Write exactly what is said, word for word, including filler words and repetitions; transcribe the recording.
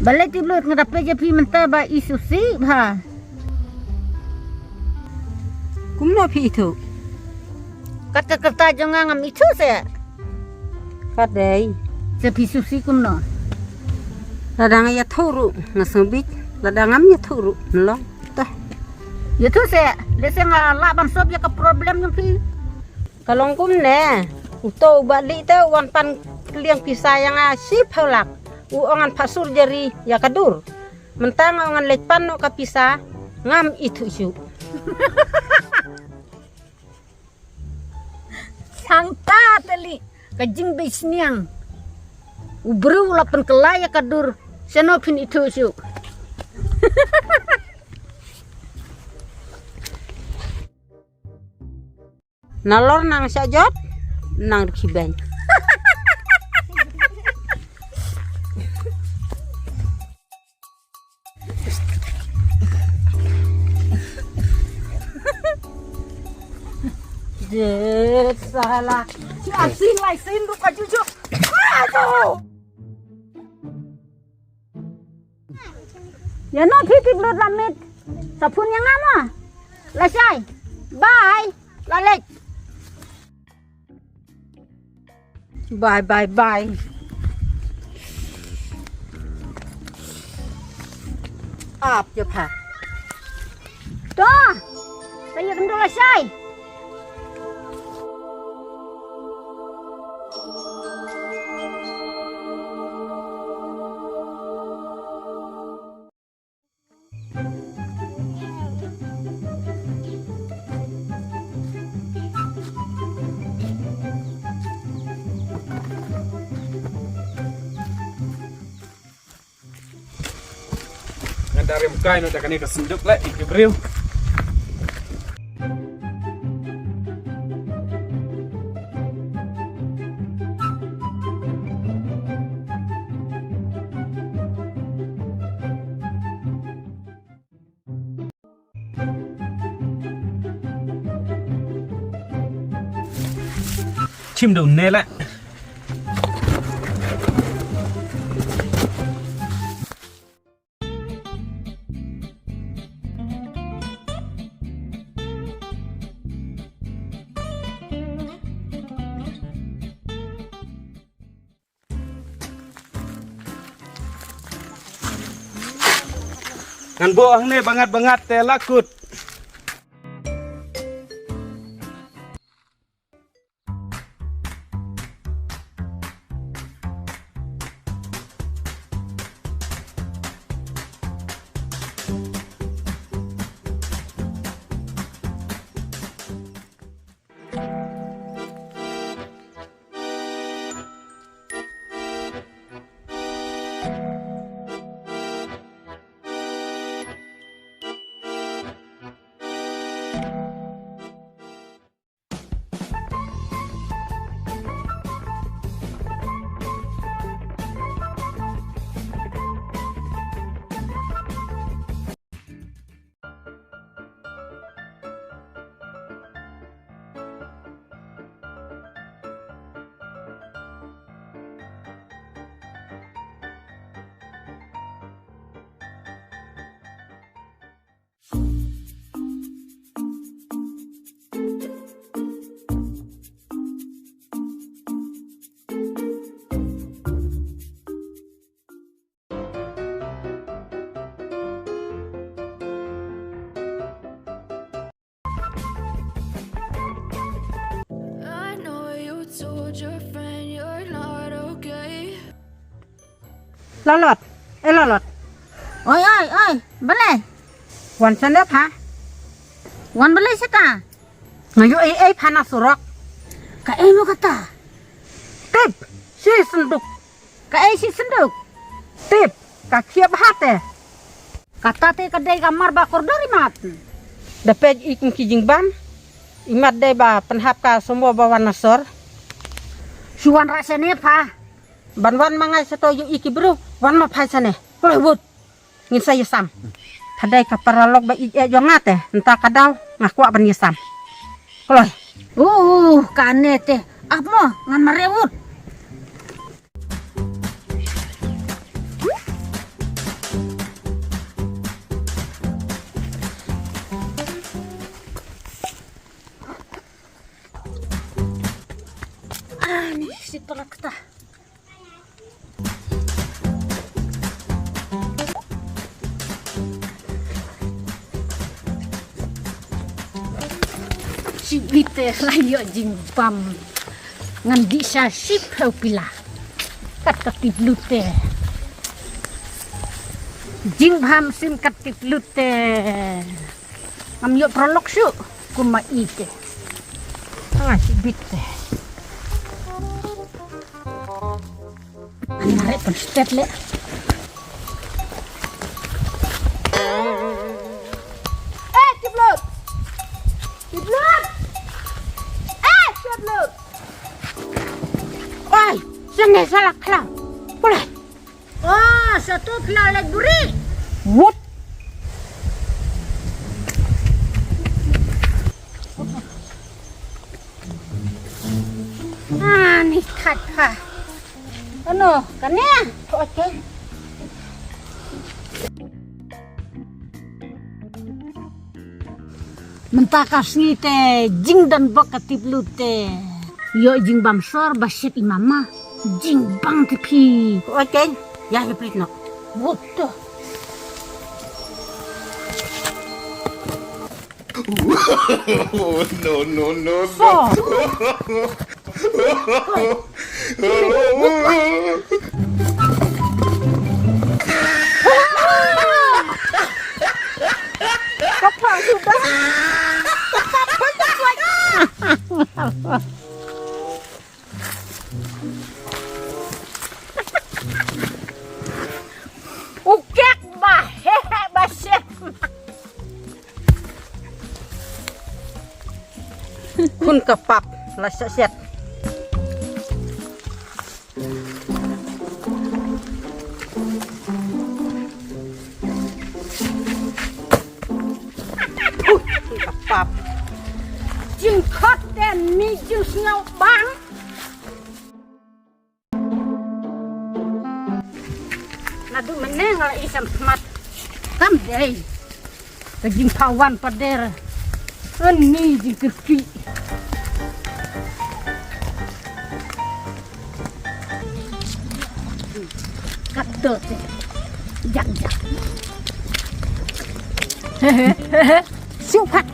Balei Tiplut, nga da peit ïa phi mynta ba i sngewsih bha. Kumno phi ithuh? Kat ka kyrta jong nga ngam ithuh seh. Ka dei. Sa phi sngewsih kumno? Lada nga ïathuh ruh nga sngewbit, lada ngam ïathuh ruh nlong. Tah. Ïathuh seh, lehse nga lah ban solve ïa ka problem jong phi. Ka long kumne, uto u Bah Lieh te u wan pan kylliang pisa ïa nga shiphew lak. U ong ngan phah surgery ïa ka dur. Mynta nga ong ngan leit pan noh ka pisa, ngam ithuh shuh. Sangta te Lieh, ka jingbishniang. U briew u la pynkylla ïa ka dur, shano phin ithuh shuh. Nalor nang shah jot, nang rkhie beiñ. Jet salah. Shi asin lai sin ruh ka jujuk. Aduh. Ïa no phi Tiplut la miet. Sa phone ïa nga mo. Lashai. Bye. La leit. Bye bye bye. Ap ïa pha. To. Sa ïa kynduh lashai. Nga da rim kai no da kane ka synduk le, ïa ki briew. Chim dong ne la. Ngan buh hangne bangat bangat te la kut. I know you told your friend you're not okay. Lalot, eh Lalot. Oi, oi, oi, balei? Wan shane pha. Wan balei shata? Nga ïohi ei ei pha na surok. Kaei mo kata? Tip, shi synduk. Kaei shi synduk? Tip, ka khia bha te. Kata te ka dei ka mar ba kordor imat. Da peit i kum ki jingbam. Imat dei ba pynhap ka sumbo ba wan na sor. Shu wan rah shane pha. Ban wan ma nga shato ïohi ki briew, wan ma pha shane. Kloi wut. Ngin sa ïasam. Ka dei ka paralok ba ïeit jong nga te. Nta ka daw nga kwah ban ïasam. Kloi. Uh, kane te. Ap mo, ngan mareh wut. Bit te la ïoh jingbam. Ngan dih sha shiphew pila. Kat ka tip lut te. Jingbam sim ka tip lut te. Ngam ïoh paralok shuh. Kum ma i te. Nga shi bit te. Ngan ret pynstep le. Eh, tip lut. Tip lut. Eh, tip lut. Oi, sene sa la khla. Pule. Oh, sa tu khla le duri. Wut. Ah, ni khat pha. Ano, kane? Okay. Mynta ka sngi te jingdon bok ka tip lut te. Ïoh jingbam sor ba shet i mama. Jingbang te phi. Okay, ya hi prit no. Wut to. Oh, no, no, no, no. So. Ka phah suda. Ka phah suda. U kek ba he he ba shet. Khun ka pap la shet shet. Khun ka pap. Jingkhot te mi jingsngew bang. Naduh mynne nga la i sam khmat. Kam dei. Ka jingphawan pader. Ani jingkyrkieh. Kato te. Jak jak. Hehe hehe. Siu phat.